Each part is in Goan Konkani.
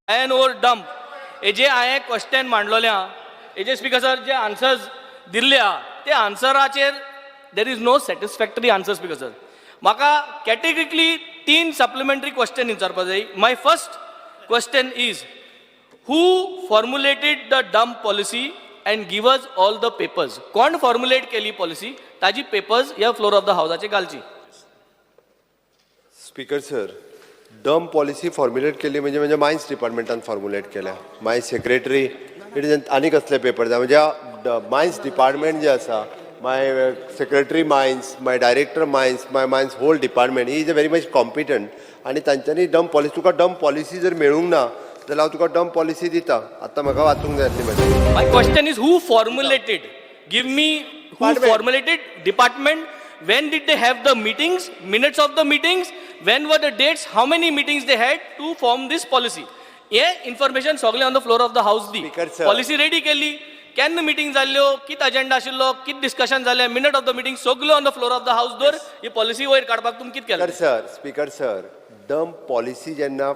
आयर्न ओर डंप हेजे हांवें क्वेश्चन मांडलोलें आहा. हेजे स्पीकर सर, जे आन्सर्स दिल्ले आहा ते आन्सराचेर there is no satisfactory answer, Speaker sir. म्हाका कॅटेगरिकली तीन सप्लिमेंटरी क्वेश्चन विचारपा जाय. My first question is, who formulated the dump policy and give us all the papers? कोण फॉर्म्युलेट केली पॉलिसी, ताजी पेपर्स ह्या फ्लोर ऑफ the हावजाचे घालची. Speaker sir, dump policy formulate केली म्हणजे म्हणजे मायन्स डिपार्टमेंटान फॉर्म्युलेट केल्या. मायन्स सेक्रेटरी it is आनी कसले पेपर जाय? म्हणजे मायन्स डिपार्टमेंट जे आसा, my secretary mines, my director mines, my mines whole department is a very much competent आनी तांच्यांनी डंप पॉलिसी, तुका डंप पॉलिसी जर मेळूंक ना जाल्यार हांव तुका डंप पॉलिसी दिता. आतां म्हाका वाचूंक जाय आसली म्हाजी. My question is, who formulated? Give me who Department. Formulated, department. When did they have the meetings? Minutes of the meetings. When were the dates? How many meetings they had to form this policy? हे इन्फॉर्मेशन सगळे on the floor of the house the. Speaker sir. Policy ready केली, केन्ना मिटींग जाल्ल्यो, कित अजेंडा आशिल्लो, कित डिस्कशन जालें, मिनट ऑफ the meeting सगळ्यो on the floor of the house दवर. ही पॉलिसी वयर काडपाक तुमी कित केलें? Speaker sir, Speaker sir, dump policy जेन्ना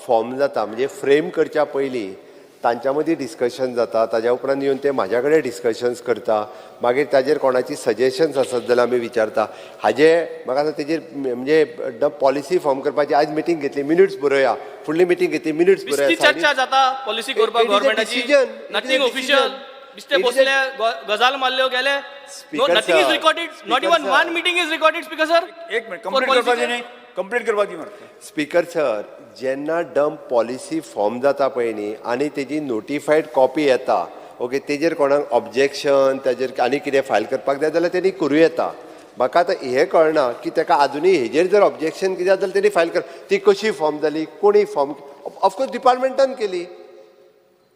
फॉर्म जाता, म्हणजे फ्रेम करच्या पयलीं तांच्या मदीं डिस्कशन जाता. ताज्या उपरांत येवन ते म्हाज्या कडेन डिस्कशन्स करता. मागीर ताजेर कोणाची सजेशन्स आसत जाल्यार आमी विचारता. हाजे म्हाका आतां तेजेर म्हणजे डंप पॉलिसी फॉर्म करपाची आज मिटींग घेतली, मिनिट्स बरोया, फुडली मिटींग घेतली, मिनिट्स बिस्ती बरोया. चर्चा जाता पॉलिसी करपाक It is a गव्हर्मेंटाची. Decision. It is a nothing official. Decision. बिस्ते It is a- बसले, गजाल मारल्यो, गेले. No, Speaker nothing is sir, recorded, not Speaker even sir. One meeting is recorded, Speaker sir. एक मिनिट, कंप्लीट करपाची न्ही, कंप्लीट करपाची मरे. स्पीकर सर, जेन्ना डंप पॉलिसी फॉर्म जाता पळय न्ही आनी तेजी नोटिफायड कॉपी येता, ओके, तेजेर कोणाक ऑब्जेक्शन, ताजेर आनी कितें फायल करपाक जाय जाल्यार तेणी करूं येता. म्हाका आतां हें कळना की ताका आजुनूय हेजेर जर ऑब्जेक्शन कितें आसा जाल्यार तेणी फायल कर. ती कशी फॉर्म जाली, कोणी फॉर्म, ऑफकोर्स डिपार्टमेंटान केली,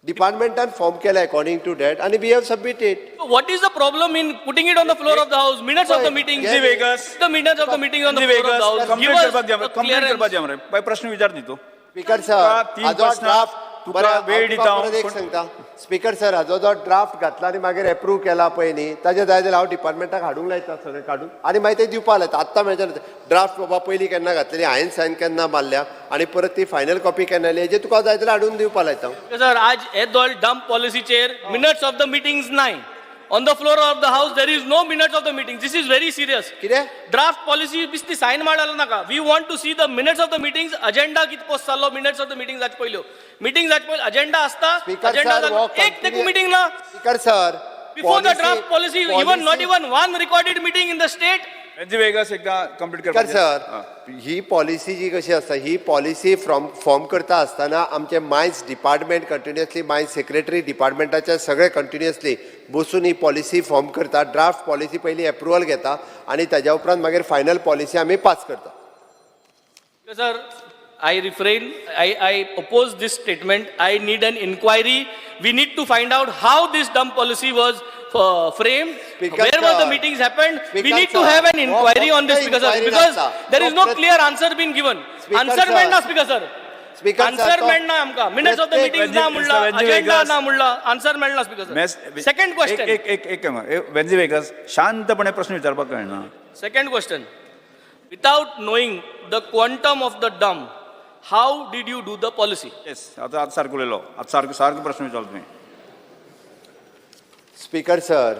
डिपार्टमेंटान फॉर्म केला अकॉर्डिंग टू that आनी we have submitted. What is the problem in putting it on the floor of the house? Minutes of the meeting. Yes. Vegas. The minutes of the meeting on the floor of the house. Give complete us करपाक a दी, कंप्लीट clearance. करपाची मरे. पळय, प्रश्न विचार न्ही तूं. स्पीकर तुका सर, तीन हाजो प्रश्न, ड्राफ्ट तुका बरें, वेळ हांव दिता तुका परत एक पूण- सांगता स्पीकर सर, हाजो जो ड्राफ्ट घातला आनी मागीर एप्रूव केला पळय न्ही, ताजे जाय जाल्यार हांव डिपार्टमेंटाक हाडूंक लायता सगळें काडून आनी मागीर ते दिवपा लायता. आत्तां मेळचे ड्राफ्ट बाबा पयलीं केन्ना घातलेली, हांवें सायन केन्ना मारल्या आनी परत ती फायनल कॉपी केन्ना आयली, हेजें तुका जाय जाल्यार हाडून दिवपा लायता. सर, आज हे दोन डंप पॉलिसीचेर मिनट्स ऑफ the meetings नाय. On the floor of the house there is no minutes of the meeting. This is very serious. कितें? ड्राफ्ट पॉलिसी बिस्ती सायन मारला नाका. We want to see the minutes of the meetings. Agenda कित पोस्ट जाल्लो, मिनट्स ऑफ the meeting जाचे पयल्यो, मिटींग जाचे पयलीं अजेंडा आसता. स्पीकर अजेंडा सर, हो एक तेकू मिटींग ना. Speaker sir, Before the draft policy, even not even one recorded meeting in the state. Venzy Vegas, एकदा कंप्लीट स्पीकर करपाची. सर, ही पॉलिसी जी कशी आसता, ही पॉलिसी फ्रॉम फॉर्म करता आसतना आमचे mines department continuously, mines secretary डिपार्टमेंटाचे सगळे कंटिन्युअसली बसून ही पॉलिसी फॉर्म करता. ड्राफ्ट पॉलिसी पयली एप्रुवल घेता आनी ताज्या उपरांत मागीर फायनल पॉलिसी आमी पास करता. Sir, I refrain, I oppose this statement. I need an inquiry. We need to find out how this dump policy was framed, Speaker where were the sir. Meetings happened. We Speaker need to sir. Have an inquiry on this, हो, Speaker sir, inquiry because नासता. There is no तो clear answer been given. Speaker Answer sir. मेळना, Speaker sir. Speaker sir, answer तो मेळना आमकां. मिनट्स ऑफ the प्रत्येक- meetings ना म्हणला, Venzy agenda Vegas. ना म्हणला, आन्सर मेळना स्पीकर सर. Second question. एक एक एक वेन्झी वेगस, शांतपणे प्रश्न विचारपाक कळना. Second question. Without knowing the quantum of the dump, how did you do the policy? Yes, आतां आतां सारको उलयलो. आतां सारको सारको प्रश्न विचारलो तुवें. Speaker sir,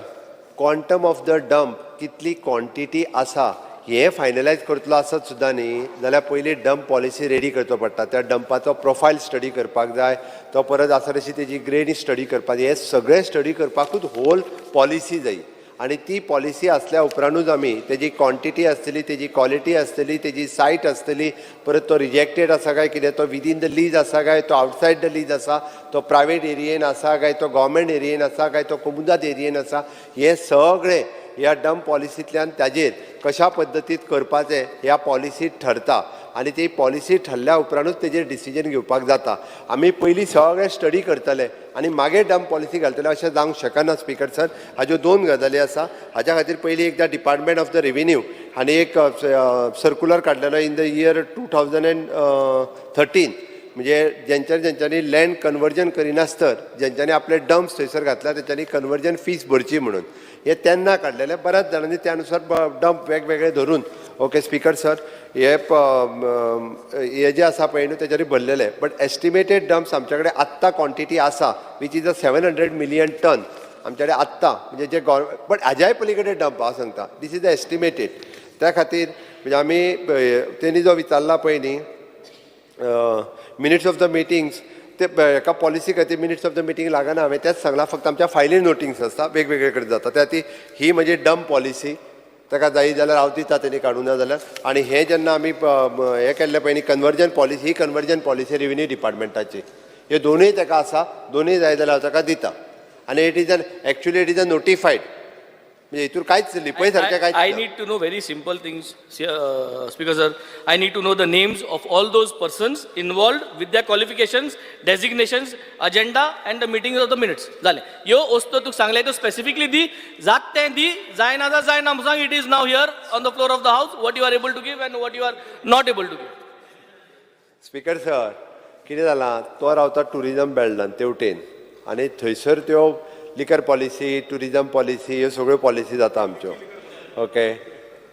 quantum of the dump कितली क्वॉन्टिटी आसा हें फायनलायज करतलो आसत सुद्दां न्ही जाल्यार पयलीं डंप पॉलिसी रेडी करचो पडटा. त्या डंपाचो प्रोफायल स्टडी करपाक जाय, तो परत आसा तशी तेजी ग्रेड स्टडी करपाक जाय. हे सगळें स्टडी करपाकूच होल पॉलिसी जाय आनी ती पॉलिसी आसल्या उपरांतूच आमी तेजी क्वॉन्टिटी आसतली, तेजी क्वॉलिटी आसतली, तेजी सायट आसतली, परत तो रिजेक्टेड आसा काय कितें, तो विदीन the lease आसा काय तो आउटसायड the lease आसा, तो प्रायवेट एरियेन आसा काय तो गव्हर्मेंट एरियेन आसा काय तो कोमुदाद एरियेन आसा, हें सगळें ह्या डंप पॉलिसींतल्यान ताजेर कशा पद्दतीत करपाचें ह्या पॉलिसीत ठरता आनी ती पॉलिसी ठरल्या उपरांतूच तेजेर डिसिजन घेवपाक जाता. आमी पयलीं सगळें स्टडी करतले आनी मागीर डंप पॉलिसी घालतले अशें जावंक शकना. स्पीकर सर, हाज्यो दोन गजाली आसा. हाज्या खातीर पयलीं एकदां डिपार्टमेंट ऑफ the revenue हांणी एक सर्कुलर काडलेलो in the year 2013, म्हणजे जेंच्यांनी जेंच्यांनी लँड कन्वर्जन करिनासतर जेंच्यांनी आपले डम्प्स थंयसर घातल्या तेंच्यांनी कन्वर्जन फीस भरची म्हणून. हे तेन्ना काडलेले बऱ्याच जाणांनी त्या नुसार डंप वेगवेगळे धरून, ओके स्पीकर सर, हे हे जे आसा पळय न्हू तेजेर भरलेले, बट एस्टिमेटेड डंप्स आमच्या कडेन आत्तां क्वॉन्टिटी आसा which is a 700 million ton आमच्या कडेन आत्तां, म्हणजे जे गव्हर्मेंट, बट हाज्याय पलीकडे डंप हांव सांगता. This is the estimated. त्या खातीर म्हणजे आमी तेणी जो विचारला पळय न्ही मिनिट्स ऑफ the meetings, ते हेका पॉलिसी खातीर मिनिट्स ऑफ the meeting लागना. हांवें तेंच सांगलां, फक्त आमच्या फायली नोटिंग्स आसता, वेगवेगळे कडेन जाता. त्या खातीर ही म्हणजे डंप पॉलिसी ताका जायी जाल्यार हांव दिता, तेणी काडूं ना जाल्यार. आनी हें जेन्ना आमी हें केल्लें पळय न्ही कन्वर्जन पॉलिसी, ही कन्वर्जन पॉलिसी रेविन्यू डिपार्टमेंटाची. ह्यो दोनूय ताका आसा, दोनूय जाय जाल्यार हांव ताका दिता. आनी it is an actually it is a notified, म्हणजे हितूर कांयच लिपय सारकें कांयच I ना. need to know very simple things, Speaker sir. I need to know the names of all those persons involved with their qualifications, designations, agenda and the meetings of the minutes. जालें. ह्यो वस्तू तुका सांगले त्यो स्पेसिफिकली दी, जात तें दी, जायना जा जायना सांग. It is now here on the floor of the house what you are able to give and what you are not able to give. Speaker sir, कितें जालां, तो रावता टुरिजम बेल्टान तेवटेन आनी थंयसर त्यो लिकर पॉलिसी, टुरिजम पॉलिसी ह्यो सगळ्यो पॉलिसी जाता आमच्यो. ओके,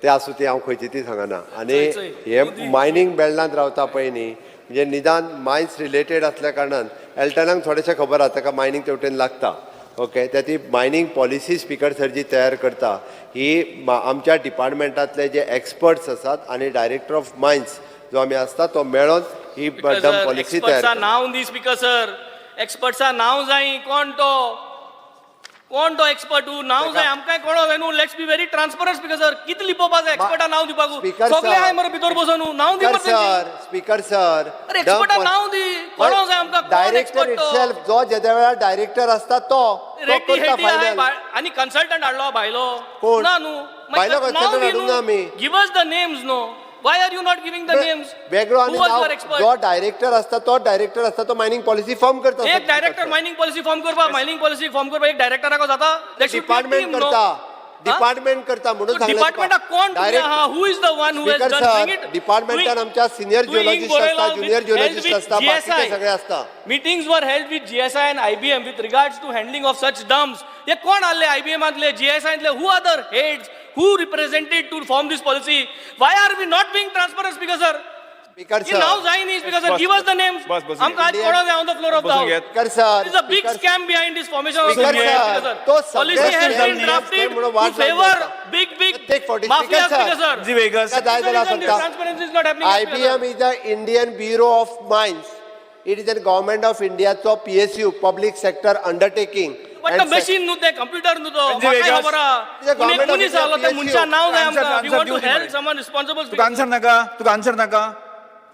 ते आसूं, ती हांव खंयची ती सांगना. आनी चोय, हे मायनींग बेल्टांत रावता पळय न्ही, म्हणजे निदान मायन्स रिलेटेड असल्या कारणान एल्टनाक थोडेशें खबर आसा, ताका मायनींग तेवटेन लागता. ओके, त्या ती मायनींग पॉलिसी स्पीकर सर जी तयार करता ही आमच्या डिपार्टमेंटांतले जे एक्सपर्ट्स आसात आनी डायरेक्टर ऑफ मायन्स जो आमी आसता तो मेळोन ही डंप पॉलिसी तयार एक्सपर्ट्सा करता. नांव दी स्पीकर सर, एक्सपर्ट्सा नांव जाय. कोण तो, कोण तो एक्सपर्ट नांव जाय, आमकांय कळो जाय न्हू. Let's be very transparent, Speaker sir. कितें लिपोवपा जाय एक्सपर्टा नांव दिवपाक? Speaker सगळे sir. आहाय मरे भितर बसून, न्हू. नांव दी स्पीकर मरे तेंचे. सर, स्पीकर सर, अरे एक्सपर्टा नांव दी, कळो जाय आमकां कोण डायरेक्टर एक्सपर्ट तो. इटसेल्फ, जो जेद्या वेळार डायरेक्टर आसता तो तो रेड्डी करता हेड्डी आहाय फायनल. आनी कन्सल्टंट हाडलो भायलो? कोण? ना न्हू. भायलो consultant हाडूंक ना आमी. Give us the names, no? Why are you not giving the names? वेगळो आनी नाव, जो डायरेक्टर आसता तो डायरेक्टर आसता, तो मायनिंग पॉलिसी फॉर्म करता. एक डायरेक्टर मायनिंग पॉलिसी फॉर्म करपा, मायनिंग पॉलिसी फॉर्म करपा एक डायरेक्टराक जाता? डिपार्टमेंट करता, डिपार्टमेंट करता म्हणून सांगलें. डिपार्टमेंटाक कोण आहा? Who is the one who has speaker done sir, डिपार्टमेंटान आमच्या सिनियर जिओलॉजिस्ट आसता, ज्युनियर जिओलॉजिस्ट आसता, बाकीचे सगळे आसता. Meetings were held with GSI and IBM with regards to handling of such dumps. हे कोण आले IBM आतले, GSI आतले? Who are the heads who represented to form this policy? Why are we not being transparent, Speaker sir? Speaker he now sir, जाय न्ही speaker sir. Bus, Give us the names. बस, बसून आमकां आज घे. कळो जाय on the floor of the बसून हाऊस. घे. Speaker sir, There is a big scam behind this formation of the Speaker policy, sir, Speaker sir. तो Policy सगळे has been scam drafted म्हणून to वाट लागली favor आता. big, big Take 40. mafia, Speaker sir. Speaker sir. जी वेगस. जाय जाल्यार This is the reason सांगता. Transparency is not happening, Speaker sir. IBM is the Indian Bureau of Mines. It is a government of Indiaचो PSU, public sector undertaking. But the machine न्हू तें, computer न्हू तो. म्हणजे म्हाकाय वेगळं- खबर आहा. It's a कोणी government of मनीस India आहलो, त्या PSU. मनशा नांव जाय Answer- आमकां. We answer want to दिवं ती help मरे. someone responsible. तुका आन्सर नाका? तुका आन्सर नाका?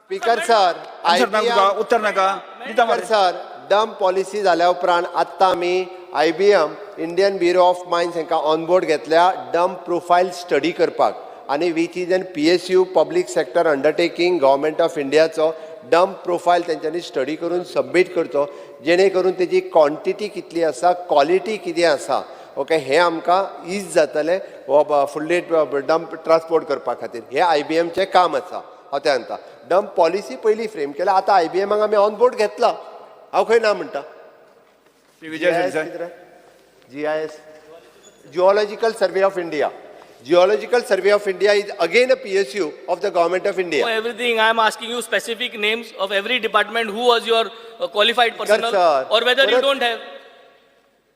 स्पीकर सर, आन्सर नाका तुका? IBM उत्तर नाका? दिता स्पीकर मरे. सर, डंप पॉलिसी जाल्या उपरांत आत्तां आमी IBM, Indian Bureau of Mines हांकां ऑनबोर्ड घेतल्या डंप प्रोफायल स्टडी करपाक आनी which is an PSU, public sector undertaking, government of इंडियाचो dump profile तेंच्यांनी स्टडी करून सबमीट करचो, जेणे करून तेजी क्वॉन्टिटी कितली आसा, क्वॉलिटी कितें आसा, ओके, हें आमकां is जातलें हो फुडली डंप ट्रान्सपोर्ट करपा खातीर. हें आयबीएमचें काम आसा. हांव तें सांगता, डंप पॉलिसी पयलीं फ्रेम केल्या, आतां आयबीएमाक आमी ऑन बोर्ड घेतला. हांव खंय ना म्हणटा? Shri Vijay Sardesai. GIS, Geological Survey of India. Geological Survey of India is again a PSU of the government of India. For everything, I am asking you specific names of every department who was your qualified personnel sir. Or whether you Bharat- don't have.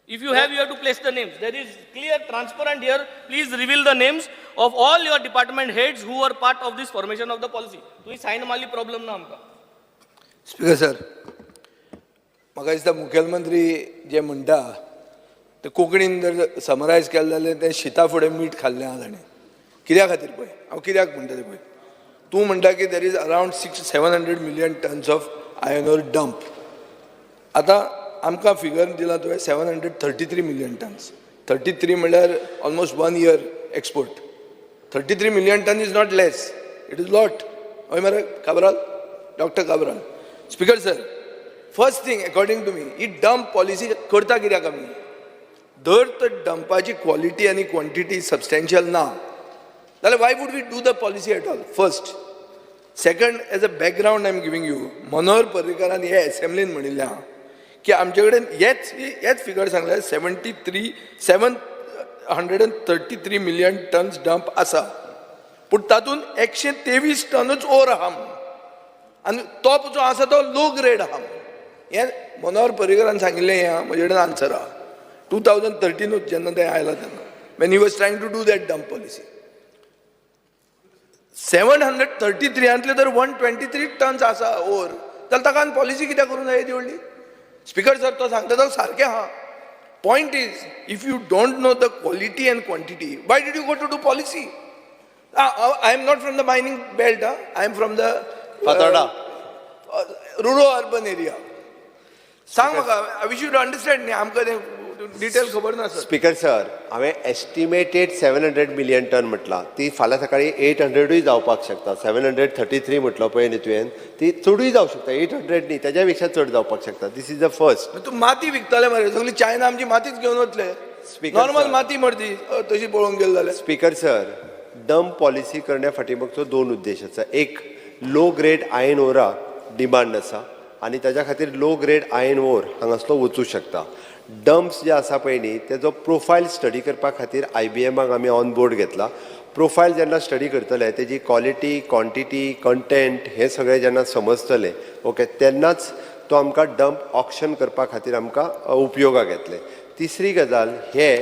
If you have, you have to place the names. There is clear, transparent here. Please reveal the names of all your department heads who were part of this formation of the policy. तुवें सायन मारली, problem ना आमकां. स्पीकर सर, म्हाका दिसता मुखेलमंत्री जे म्हणटा ते कोंकणीन जर समरायज केलें जाल्यार तें शिता फुडें मीठ खाल्लें आहा ताणें. कित्या खातीर पळय, हांव कित्याक म्हणटा तें पळय. तूं म्हणटा की there is around 600-700 million tons of iron ore dump. आतां आमकां फिगर दिला तुवें 733 million tons. 33 म्हणल्यार almost one year export. 33 million ton is not less, it is lot. हय मरे Cabral, doctor Cabral? Speaker sir, first thing, according to me, he dump policy करता कित्याक आमी? जर तर डंपाची क्वॉलिटी आनी क्वॉन्टिटी सबस्टेन्शियल ना जाल्यार why would we do the policy at all? First. Second, as a background I am giving you, Manohar पर्रीकारान हे असेंब्लीन म्हणिल्लें आहा की आमचे कडेन हेच हेच फिगर सांगले, 73 7 733 million tons dump आसा, पूण तातूंत 123 टनूच ओर आहा म्हणून, आनी तो जो आसा तो लो ग्रेड आहा म्हणून. हें मनोहर पर्रीकरान सांगिल्लें, हें म्हजे कडेन आन्सर आहा. 2013नूच जेन्ना तें आयलां तेन्ना, when he was trying to do that dump policy, 733आंतले जर 123 टन्स आसा ओर, जाल्यार ताका पॉलिसी कित्याक करूंक जाय येदी व्हडली? स्पिकर सर, तो सांगता तो सारकें आहा. Point is, if you don't know the quality and quantity, why did you go to do policy? I am not from the mining belt, I am from the Fatorda. Rural urban area. सांग म्हाका, we should understand न्ही, आमकां तें डिटेल खबर ना sir. स्पीकर सर, हांवें estimated 700 million ton म्हटलां. ती फाल्यां सकाळी 800ूय जावपाक शकता. 733 म्हटलो पळय न्ही तुवें, ती चडूय जावंक शकता. 800 न्ही, तेज्या पेक्षा चड जावपाक शकता. This is the first. तूं माती विकताले मरे सगळी. चायना आमची मातीच घेवन वतले. Speaker, normal sir. माती मरती तशी पळोवंक गेले जाल्यार. स्पीकर सर, डंप पॉलिसी करण्या फाटीमागचो दोन उद्देश आसा. एक, लो ग्रेड आयर्न ओराक डिमांड आसा आनी ताज्या खातीर लो ग्रेड आयर्न ओर हांगासलो वचूं शकता. डंप्स जे आसा पळय न्ही, तेजो प्रोफायल स्टडी करपा खातीर आयबीएमाक आमी ऑन बोर्ड घेतला. प्रोफायल जेन्ना स्टडी करतले, तेजी क्वॉलिटी, क्वॉन्टिटी, कंटेंट हें सगळें जेन्ना समजतलें, ओके, तेन्नाच तो आमकां डंप ऑक्शन करपा खातीर आमकां उपयोगाक येतले. तिसरी गजाल, हे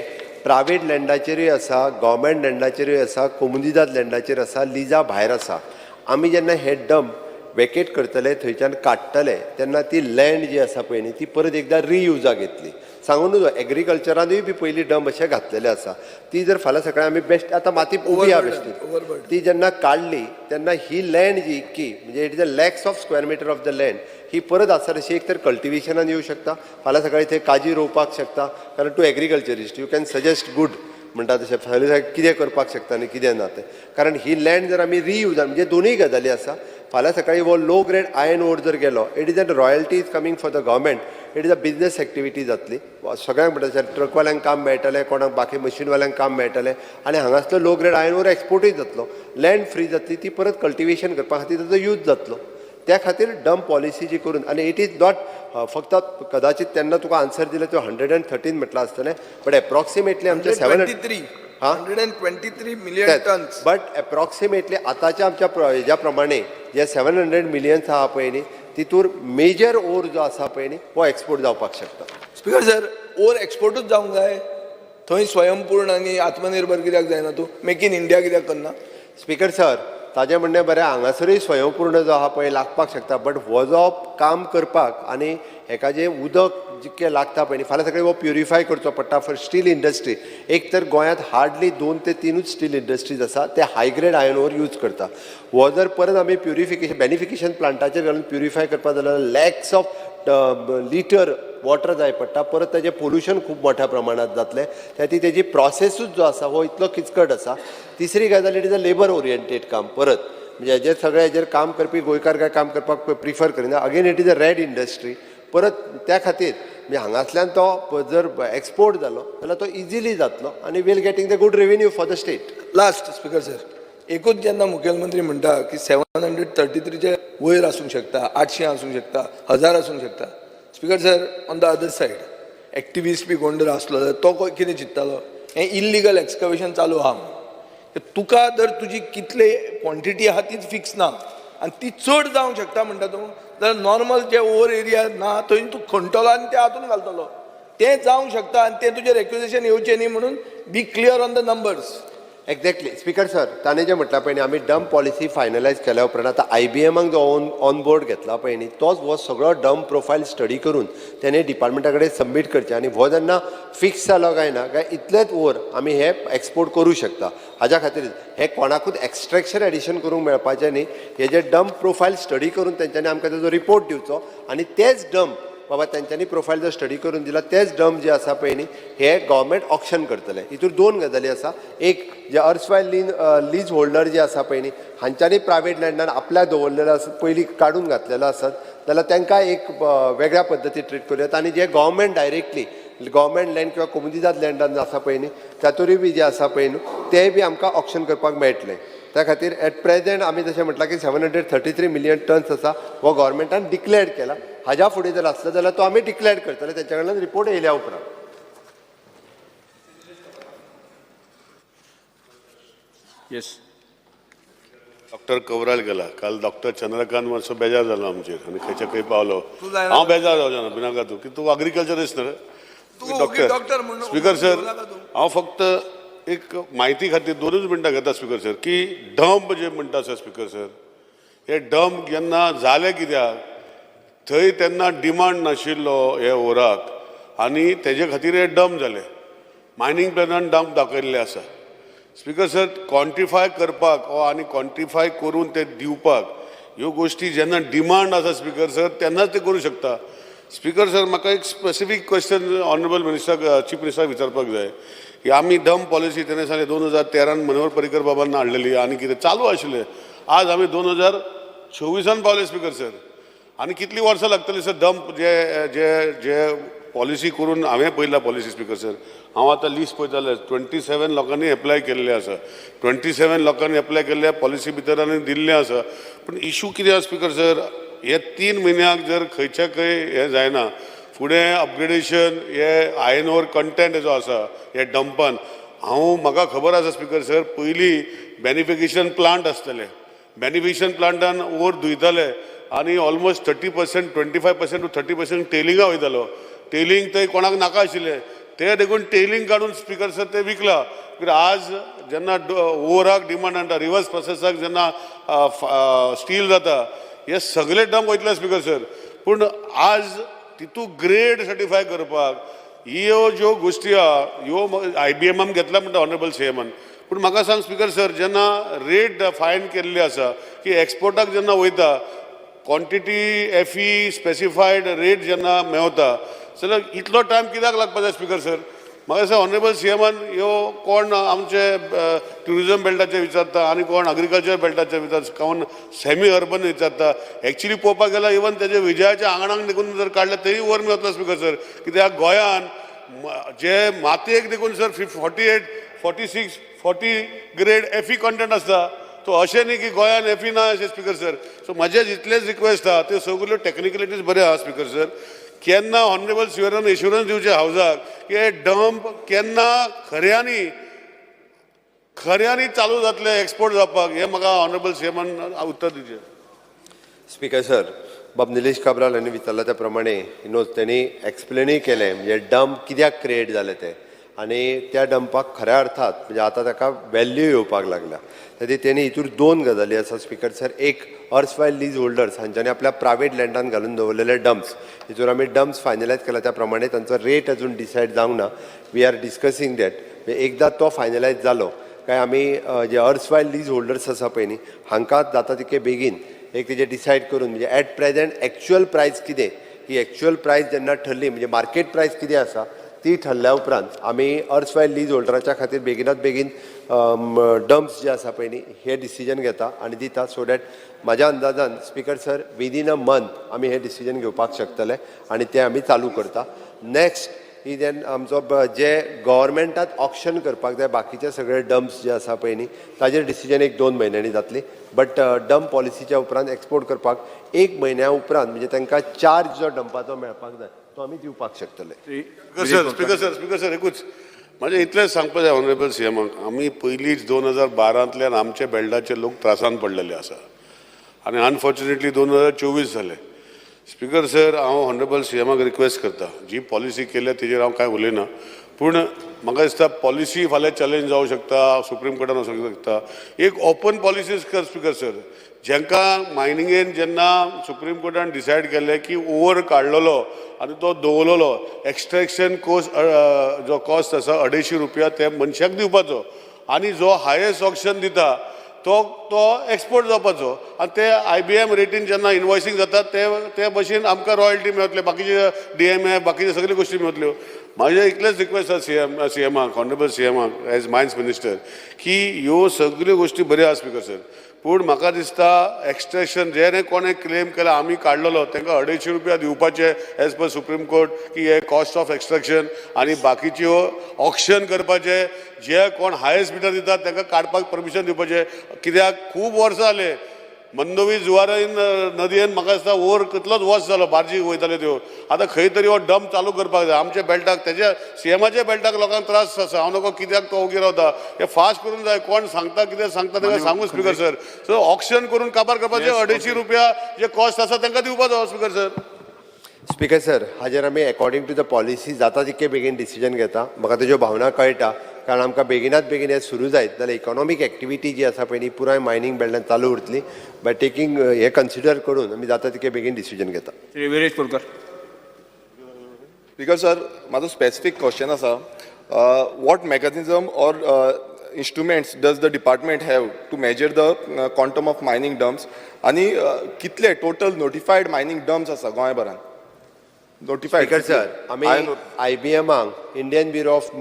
प्रायवेट लँडाचेरूय आसा, गव्हर्मेंट लँडाचेरूय आसा, कोमुनिदाद लँडाचेर आसा, लिजा भायर आसा. आमी जेन्ना हे डंप वेकेट करतले, थंयच्यान काडटले, तेन्ना ती लँड जी आसा पळय न्ही, ती परत एकदां रियुजाक येतली. सांगू नजो, एग्रीकल्चरानूय बी पयलीं डंप अशे घातलेले आसा. ती जर फाल्यां सकाळी आमी बेश्ट आतां माती उबी आहा Overburden, बेश्टी overburden. ती जेन्ना काडली तेन्ना ही लँड जी इतकी, म्हणजे it is a lakhs of square meter of the land, ही परत आसा तशी एक तर कल्टिवेशनान येवं शकता. फाल्यां सकाळी थंय काजी रोवपाक शकता, कारण तूं agriculturist, you can suggest good म्हणटा तशें फाल्यां सकाळी कितें करपाक शकता आनी कितें ना तें. कारण ही लँड जर आमी रियूज, म्हणजे दोनूय गजाली आसा. फाल्यां सकाळी हो लो ग्रेड आयर्न ओर जर गेलो, it is an royalty is coming for the government, it is a business activity जातली सगळ्यांक. म्हणटा ट्रकवाल्यांक काम मेळटलें, कोणाक बाकी मशीनवाल्यांक काम मेळटलें आनी हांगासलो लो ग्रेड आयर्न ओर एक्सपोर्टूय जातलो. लँड फ्री जातली, ती परत कल्टिवेशन करपा खातीर ताजो यूज जातलो. त्या खातीर डंप पॉलिसी जी करून, आनी it is not फक्त, कदाचित तेन्ना तुका आन्सर दिले तो 113 म्हटलां आसतलें, बट एप्रॉक्सिमेटली आमचे सेवन 23. हा? 123 million tons. But approximately आतांच्या आमच्या हेज्या प्रमाणे जे 700 मिलियन्स आहा पळय न्ही, तितूर मेजर ओर जो आसा पळय न्ही, हो एक्सपोर्ट जावपाक शकता. स्पीकर सर, ओर एक्सपोर्टूच जावंक जाय? थंय स्वयंपूर्ण आनी आत्मनिर्भर कित्याक जायना तूं? मेक इन इंडिया कित्याक करना? स्पीकर सर, ताजें म्हणणें बरें. हांगासरूय स्वयंपूर्ण जो आहा पळय लागपाक शकता, बट हो जो काम करपाक आनी हेका जें उदक जितकें लागता पळय न्ही, फाल्यां सकाळीं हो प्युरिफाय करचो पडटा फॉर स्टील इंडस्ट्री. एक तर गोंयांत हार्डली दोन ते तिनूच स्टील इंडस्ट्रीज आसा, ते high grade iron ore use करता. हो जर परत आमी प्युरिफिकेशन बेनिफिकेशन प्लांटाचेर घालून प्युरिफाय करपाक जाल्यार लॅक्स ऑफ लिटर वॉटर जाय पडटा. परत ताजें पोल्युशन खूब मोठ्या प्रमाणात जातलें. त्या खातीर तेजी प्रोसेसूच जो आसा हो इतलो किचकट आसा. तिसरी गजाल, it is a labour oriented काम. परत म्हणजे हेजेर सगळे हेजेर काम करपी गोंयकार काय काम करपाक प्रिफर करिना. Again, it is a red industry परत. त्या खातीर म्हणजे हांगासल्यान तो जर एक्सपोर्ट जालो जाल्यार तो इजिली जातलो आनी we'll getting the good revenue for the state. Last, speaker sir, एकूच, जेन्ना मुखेलमंत्री म्हणटा की 733चे वयर आसूंक शकता, 800 आसूंक शकता, 1000 आसूंक शकता, speaker sir, on the other side activist बी कोण जर आसलो जाल्यार तो कितें चिंत्तालो, हें इल्लिगल एक्सकवेशन चालू आहा म्हणून. तुका जर तुजी कितले क्वॉन्टिटी आहा तीच फिक्स ना आनी ती चड जावंक शकता म्हणटा तूं, जाल्यार नॉर्मल जे ओवर एरिया ना थंय तूं खणटलो आनी ते हातून घालतलो, तें जावंक शकता आनी तें तुजेर एक्युजेशन येवचें न्ही म्हणून be clear on the numbers. Exactly speaker sir, ताणें जें म्हटलां पळय न्ही, आमी डंप पॉलिसी फायनलायज केल्या उपरांत आतां आयबीएमाक जो ऑन बोर्ड घेतला पळय न्ही, तोच हो सगळो डंप प्रोफायल स्टडी करून तेणे डिपार्टमेंटा कडेन सबमीट करचें आनी हो जेन्ना फिक्स जालो काय ना, काय इतलेच ओर आमी हे एक्सपोर्ट करूं शकता. हाज्या खातीर हे कोणाकूच एक्स्ट्रेक्शन एडिशन करूंक मेळपाचें न्ही. हे जे डंप प्रोफायल स्टडी करून तेंच्यांनी आमकां तेजो रिपोर्ट दिवचो आनी तेच डंप बाबा तेंच्यांनी प्रोफायल जर स्टडी करून दिला, तेच डंप जे आसा पळय न्ही, हे गव्हर्मेंट ऑक्शन करतले. हितूर दोन गजाली आसा. एक, जे अर्सवायल लीन लीज होल्डर जे आसा पळय न्ही, हांच्यांनी प्रायवेट लँडान आपल्याक दवरलेलो आसत, पयलीं काडून घातलेलो आसत जाल्यार तांकां एक वेगळ्या पद्दतीन ट्रीट करूं येता. आनी जे गव्हर्मेंट डायरेक्टली गव्हर्मेंट लँड किंवा कोमुनिदाद लँडान आसा पळय न्ही, तातूंय बी जे आसा पळय न्हू, तेय बी आमकां ऑक्शन करपाक मेळटलें. त्या खातीर एट प्रेझेंट आमी जशें म्हटलां की 733 million tons आसा, हो गव्हर्मेंटान डिक्लेअर केला. हाज्या फुडें जर आसलो जाल्यार तो आमी डिक्लेअर करतले तेंच्या कडल्यान रिपोर्ट येयल्या उपरांत. येस. डॉक्टर कवराल गेला काल. डॉक्टर चंद्रकांत मातसो बेजार जालो आमचेर आनी खंयच्या खंय पावलो. तूं जायना. हांव बेजार जावचो ना, भिनाका तूं, की तूं अग्रिकल्चरिस्ट न्हय. तूं ओगी डॉक्टर म्हणून स्पीकर सर, उलोवनाका तूं. हांव फक्त एक म्हायती खातीर दोनूच मिनटां घेता स्पीकर सर, की डंप जे म्हणटा आसा स्पीकर सर, हे डंप जेन्ना जाले कित्याक थंय तेन्ना डिमांड नाशिल्लो हे ओराक आनी तेजे खातीर हे डंप जाले. मायनींग प्लॅनान डंप दाखयल्ले आसा स्पीकर सर. क्वॉन्टिफाय करपाक ओ आनी क्वॉन्टिफाय करून ते दिवपाक ह्यो गोश्टी जेन्ना डिमांड आसा स्पीकर सर, तेन्नाच ते करूं शकता स्पीकर सर. म्हाका एक स्पेसिफीक क्वेश्चन ऑनरेबल मिनिस्टराक, चीफ मिनिस्टराक विचारपाक जाय की आमी डंप पॉलिसी तेणे सांगलें 2013न मनोहर पर्रीकर बाबान हाडलेली आनी कितें चालू आशिल्लें. आज आमी 2024न पावले स्पीकर सर, आनी कितलीं वर्सां लागतलीं सर डंप जे जे जे पॉलिसी करून? हांवें पळयला पॉलिसी स्पीकर सर. हांव आतां लिस्ट पळयता जाल्यार 27 लोकांनी एप्लाय केल्लें आसा. 27 लोकांनी एप्लाय केल्ले पॉलिसी भितर आनी दिल्लें आसा. पूण इशू कितें आसा स्पीकर सर, हे 3 म्हयन्याक जर खंयच्या खंय हें जायना, फुडें अपग्रेडेशन हे आयर्न ओर कंटेंट जो आसा हे डंपान, हांव म्हाका खबर आसा स्पीकर सर, पयलीं बेनिफिकेशन प्लांट आसतले. बेनिफिकेशन प्लांटान ओर धुयताले आनी almost 30%, 25% to 30% टेलिंगा वयतालो. टेलिंग थंय कोणाक नाका आशिल्लें, ते देखून टेलिंग काडून स्पीकर सर ते विकला. कित्याक आज जेन्ना ओराक डिमांड हाडटा, रिवर्स प्रोसेसाक जेन्ना स्टील जाता, हे सगळे डंप वयतले स्पीकर सर. पूण आज तितू ग्रेड सर्टिफाय करपाक ह्यो ज्यो गोश्टी आहा ह्यो आयबीएमान घेतला म्हणटा ऑनरेबल सीएमान. पूण म्हाका सांग स्पीकर सर, जेन्ना रेट फायन केल्ली आसा की एक्सपोर्टाक जेन्ना वयता, क्वॉन्टिटी एफई स्पेसिफायड रेट जेन्ना मेवता जाल्यार इतलो टायम कित्याक लागपा जाय स्पीकर सर? म्हाका दिसता ऑनरेबल सीएमान ह्यो कोण आमचे ट्युरिजम बेल्टाचे विचारता आनी कोण अग्रिकल्चर बेल्टाचे विचारता, कोण सेमी अर्बन विचारता. एक्चुली पळोवपाक गेल्यार इवन तेजे विजयाच्या आंगणाक देखून जर काडलें तरी वर मेवतलो स्पीकर सर. कित्याक गोंयान जे मातयेक देखून sir 48, 46, 40 grade Fe content आसता. सो अशें न्ही की गोंयान एफई ना अशें स्पीकर सर. सो म्हजें जितलेच रिक्वेस्ट आहा, त्यो सगल्यो टॅक्निकलिटीज बऱ्यो आहा स्पीकर सर. केन्ना ऑनरेबल सीएमान एश्युरन्स दिवचें हावजाक की हे डंप केन्ना खऱ्यांनी खऱ्यांनी चालू जातले एक्सपोर्ट जावपाक, हें म्हाका ऑनरेबल सीएमान उत्तर दिवचें. स्पीकर सर, बाब निलेश काब्राल हांणी विचारला त्या प्रमाणे नो तेणी एक्सप्लेनूय केलें, म्हणजे डंप कित्याक क्रिएट जालें तें आनी त्या डंपाक खऱ्या अर्थात म्हणजे आतां ताका वॅल्यू येवपाक लागल्या. खातीर तेणी हितूर दोन गजाली आसा स्पीकर सर. एक, अर्सवायल लीज होल्डर्स हांच्यांनी आपल्या प्रायवेट लँडान घालून दवरलेले डम्प्स, हितूर आमी डम्प्स फायनलायज केला. त्या प्रमाणे तांचो रेट अजून डिसायड जावंक ना. We are discussing that. एकदां तो फायनलायज जालो काय आमी जे अर्सवायल लीज होल्डर्स आसा पळय न्ही, हांकां जाता तितके बेगीन एक तेजें डिसायड करून, म्हणजे एट प्रेझेंट एक्चुअल प्रायस कितें, ही एक्चुअल प्रायस जेन्ना ठरली, म्हणजे मार्केट प्रायस कितें आसा ती ठरल्या उपरांत आमी अर्सवायल लीज होल्डराच्या खातीर बेगिनात बेगीन डम्प्स जे आसा पळय न्ही, हे डिसिजन घेता आनी दिता. सो that म्हाज्या अंदाजान speaker sir, within a month आमी हे डिसिजन घेवपाक शकतले आनी ते आमी चालू करता. नेक्स्ट ही then आमचो जे गव्हर्मेंटात ऑक्शन करपाक जाय बाकीचे सगळे डम्प्स जे आसा पळय न्ही, ताजेर डिसिजन एक दोन म्हयन्यांनी जातली. बट डम्प पॉलिसीच्या उपरांत एक्सपोर्ट करपाक एक म्हयन्या उपरांत, म्हणजे तांकां चार्ज जो डंपाचो मेळपाक जाय तो आमी दिवपाक शकतले. Speaker sir, speaker sir, speaker sir, एकूच म्हाजें इतलेंच सांगपा जाय ऑनरेबल सीएमाक. आमी पयलींच 2012तल्यान आमचे बेल्टाचे लोक त्रासान पडलेले आसा आनी अनफॉर्च्युनेटली 2024 जाले स्पीकर सर. हांव ऑनरेबल सीएमाक रिक्वेस्ट करता, जी पॉलिसी केल्या तेजेर हांव कांय उलयना, पूण म्हाका दिसता पॉलिसी फाल्यां चॅलेंज जावं शकता, सुप्रीम कोर्टान वचूंक शकता. एक ओपन पॉलिसीज कर स्पीकर सर. जेंका मायनिंगेन जेन्ना सुप्रीम कोर्टान डिसायड केल्लें की ओवर काडलेलो आनी तो दवरलेलो एक्स्ट्रेक्शन कोस्ट जो कॉस्ट आसा 250 रुपया ते मनशाक दिवपाचो आनी जो हायेस्ट ऑक्शन दिता तो तो एक्सपोर्ट जावपाचो आनी ते आयबीएम रेटीन जेन्ना इनवॉयसींग जाता ते ते भशेन आमकां रॉयल्टी मेळटले, बाकीचे डीएमएफ, बाकीचे सगल्यो गोश्टी मेळटल्यो. म्हाजें इतलेंच रिक्वेस्ट आसा सीएमाक, ऑनरेबल सीएमाक एज मायन्स मिनिस्टर, की ह्यो सगल्यो गोश्टी बऱ्यो आसा स्पीकर सर, पूण म्हाका दिसता एक्स्ट्रेक्शन जेणे कोणें क्लेम केला आमी काडलेलो तांकां 250 रुपया दिवपाचे एज पर सुप्रीम कोर्ट की हे कॉस्ट ऑफ एक्स्ट्रेक्शन आनी बाकीच्यो ऑक्शन करपाचे, जे कोण हायेस्ट बिडर दितात तांकां काडपाक परमिशन दिवपाचें. कित्याक खूब वर्सां जाले. मंदोवी जुवारीन नदयेन म्हाका दिसता ओर कितलोच वॉश जालो, बार्जी वयताल्यो त्यो. आतां खंय तरी हो डंप चालू करपाक जाय. आमच्या बेल्टाक, तेज्या सीएमाच्या बेल्टाक लोकांक त्रास आसा. हांव नको कित्याक तो ओगी रावता. हे फास्ट करूंक जाय. कोण सांगता कितें सांगता ताका सांगू स्पीकर सर. सो ऑक्शन करून काबार करपाचे, 250 रुपया जे कॉस्ट आसा तांकां दिवपाचो स्पीकर सर. स्पीकर सर, हाजेर आमी अकॉर्डिंग टू the policy जाता तितके बेगीन डिसिजन घेता. म्हाका तेज्यो भावना कळटा, कारण आमकां बेगिनात बेगीन हें सुरू जायत जाल्यार इकॉनॉमीक एक्टिविटी जी आसा पळय न्ही, पुराय मायनींग बेल्टान चालू उरतली. बाय टेकींग हें कन्सिडर करून आमी जाता तितके बेगीन डिसिजन घेता. श्री विरेश बोरकर. स्पीकर सर, म्हाजो स्पेसिफीक क्वेश्चन आसा, what mechanism or instruments does the department have to measure the quantum of mining dumps आनी कितले टोटल नोटिफायड मायनींग डम्प्स आसा गोंयभरान नोटिफायड? स्पीकर सर, आमी आयबीएमाक, Indian Bureau of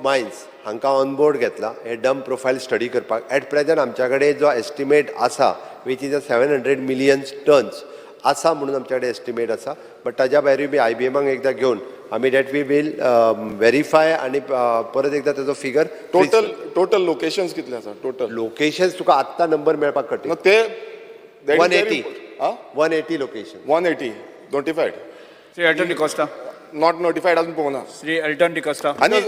Mines हांकां ऑन बोर्ड घेतला हे डंप प्रोफायल स्टडी करपाक. एट प्रेझेंट आमच्या कडेन जो एस्टिमेट आसा, which is a 700 million tons आसा म्हणून आमच्या कडेन एस्टिमेट आसा. बट ताज्या भायरूय बी आयबीएमाक एकदां घेवन आमी that we will verify आनी परत एकदां ताजो फिगर. टोटल लोकेशन्स कितले आसा टोटल? लोकेशन्स तुका आत्तां नंबर मेळपाक कठीण. ते 180, 180 location. 180 notified. Shri Elton D'Costa. Not notified अजून पळोवना. श्री एल्टन डिकोस्टा. आनी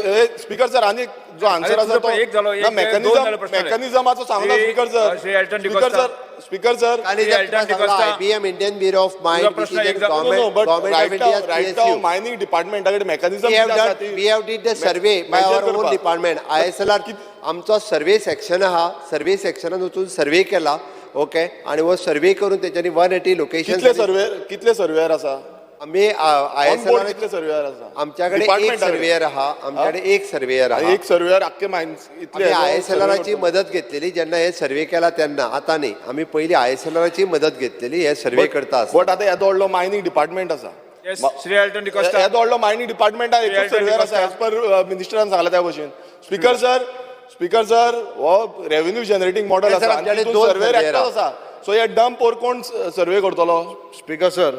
स्पीकर सर, आनी जो आन्सर अरे, आसा तुजो तो एक जालो, एक, दोन जाले प्रश्न जाले. मेकॅनिझमाचो सांगना speaker sir. Shri Alton speaker D'Costa. Sir, speaker sir, आनी श्री जर एल्टन तुका सांगला, D'Costa. IBM, Indian Bureau of Mines, तुजो प्रश्न एक No, no, but Government of right now, India. right now, mining department कडेन mechanism We have कितें आसा done, ती we have did the survey by measure our own करपाक. department. ISLR, आमचो सर्वे सेक्शन आहा, सर्वे सेक्शनान वचून सर्वे केला, ओके, आनी हो सर्वे करून तेच्यांनी 180 लोकेशन. कितले सर्वेयर आसा? आमी ऑन बोर्ड आयएसएलआर कितले सर्वेयर आसा? आमच्या कडेन एक Department कडेन. सर्वेयर आहा, आमच्या कडेन एक सर्वेयर आहा. एक सर्वेयर आख्खे मायन्स इतले आमी आयएसएलआराची मदत घेतलेली जेन्ना हे सर्वे केला तेन्ना. आतां न्ही, आमी पयलीं आयएसएलआराची मदत घेतलेली हे सर्वे करता आसतना. बट आतां येदो व्हडलो मायनींग डिपार्टमेंट आसा. Yes, Shri Elton D'Costa. येदो व्हडलो मायनींग डिपार्टमेंट आहा, एकूच एल्टन सर्वेयर आसा डिकोस्टा. एज पर मिनिस्टरान सांगला त्या भशेन. स्पीकर सर, स्पीकर सर, हो रेव्हेन्यू जनरेटींग मॉडल सर, आसा आनी आमच्याकडे तितून दोन सर्वेयर surveyor एकटोच आसा. सो हे डंप वर कोण सर्वे करतलो? स्पीकर सर,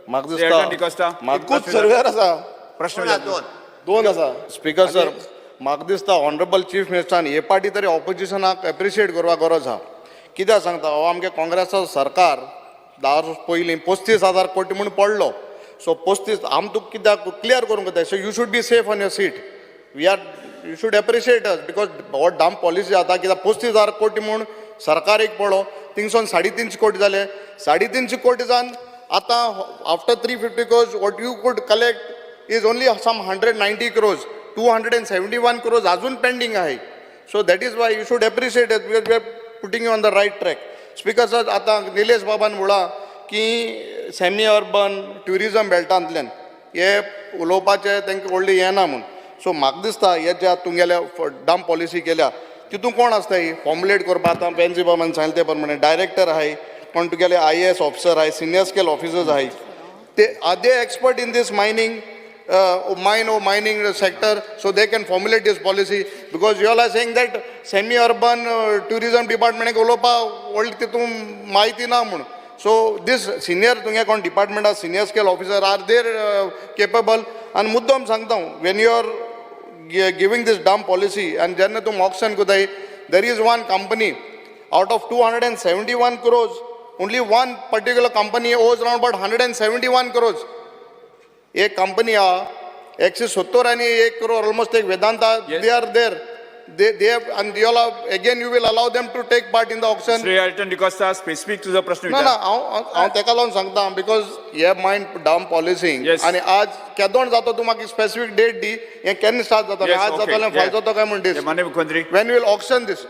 म्हाका श्री एल्टन दिसता डिकोस्टा. एकूच सर्वेयर आसा. प्रश्न दोन आहा, विचार. दोन. दोन आसा. स्पीकर सर, म्हाका दिसता ऑनरेबल चीफ मिनिस्टरान हे पाटी तरी ऑपोजिशनाक एप्रिशिएट करपाक गरज आहा. कित्याक सांगता, हो आमगे काँग्रेसाचो सरकार 10 वर्सां पयलीं 35,000 कोटी म्हूण पडलो. सो 35 आम तुका कित्याक क्लियर करूंक जाय. So you should be safe on your seat. We are you should appreciate us because हो डंप पॉलिसी जाता कित्याक 35,000 कोटी म्हूण सरकार एक पडलो, थिंगसून 350 कोटी जाले. 350 कोटी जावन आतां after 350 crores, what you could collect is only some 190 crores. 271 crores अजून पेंडींग आहे. So that is why you should appreciate it, because we are putting you on the right track. Speaker sir, आतां निलेश बाबान म्हणलां की सेमी अर्बन ट्युरिजम बेल्टांतल्यान हे उलोवपाचें तांकां व्हडलें येना म्हूण. सो म्हाका दिसता हे ज्या तुमगेल्या डंप पॉलिसी केल्या तितून कोण आसता ही फॉर्मुलेट करपाक? आतां वेन्झी बाबान सांगलें ते प्रमाणे डायरेक्टर आहाय, कोण तुगेले आयएएस ऑफिसर आहाय, सिनियर स्केल ऑफिसर्स आहाय. ते are they expert in this mining mine or mining sector, so they can formulate this policy? Because you all are saying that semi urban tourism department उलोवपा व्हडली तितून म्हायती ना म्हूण. सो दीस सिनियर तुमगे कोण डिपार्टमेंटा senior scale officer, are they capable? आनी मुद्दम सांगता, when you are giving this dump policy and जेन्ना तूं ऑक्शन करताय, there is one company, out of 271 crores, only one particular company owes around about 171 crores. एक कंपनी आहा, 171 करोड ऑलमोस्ट एक Vedanta. They are there, they have, and you all again you will allow them to take part in the auction? Shri Elton D'Costa, specific तुजो प्रश्न ना ना. विचार. हांव हांव तेका लागून सांगता, because हे मायन डंप पॉलिसी आनी आज केदोण जाता, तूं म्हाका स्पेसिफीक डेट दी, हें केन्ना स्टार्ट जातलें? आज जातलें, फाल्यां जाता काय म्हण दीस? माननीय मुख्यमंत्री. When will auction this?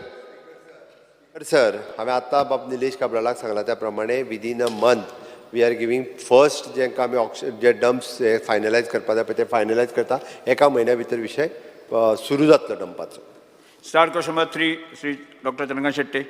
Sir, हांवें आतां बाब निलेश काब्रालाक सांगलां त्या प्रमाणे within a month we are giving first. जेंका आमी ऑक्शन जे डम्प्स फायनलायज करपा जाय पळय ते फायनलायज करता. एका म्हयन्या भितर विशय सुरू जातलो डंपाचो. Star question number 3, Shri doctor Chandrakant Shetty.